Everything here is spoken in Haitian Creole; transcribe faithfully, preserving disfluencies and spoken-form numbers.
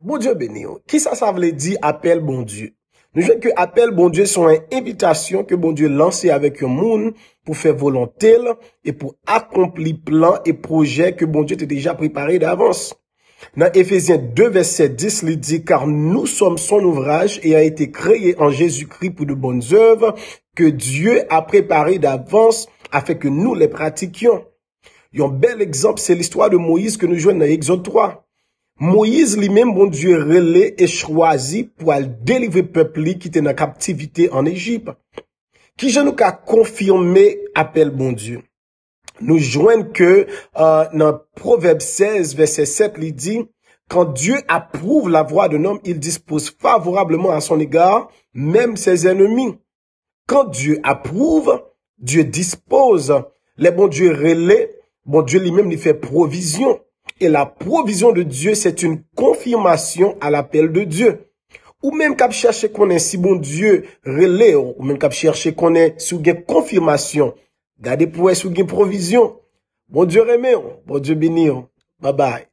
Bondye beni w. Kisa sa vle di apèl Bondye? Nou jwenn ke apèl Bondye se yon envitasyon ke Bondye lanse avèk yon moun pou fè volonte l e pou akonpli plan e pwojè ke Bondye te deja prepare davans. Nan Efezyen de vèsè dis, li di, car nous sommes son ouvrage ayant été créés en Jésus-Christ pour de bonnes œuvres que Dieu a préparées d'avance afin que nous les pratiquions. Yon bèl egzanp, se listwa de Moyiz ke nou jwenn nan Egzòd twa. Moyiz li menm, Bondye rele e chwazi pou al delivre pèp li ki te nan kaptivite ann Ejip. Kijan nou ka konfime apèl Bondye? Nou jwenn ke uh, nan Pwovèb sèz, vèsè sèt, li di, quand Dieu approuve la voie d'un homme, il dispose favorablement à son égard, même ses ennemis. Quand Dieu approuve, Dieu dispose. Lè Bondye rele, Bondye li menm li fè pwovizyon. Et la provision de Dieu, c'est une confirmation à l'appel de Dieu. Ou menm k ap chèche konnen si Bondye rele w, ou menm k ap chèche konnen si w gen konfimasyon, gade pou wè si w gen pwovizyon. Bondye renmen w, Bondye beni w. Babay.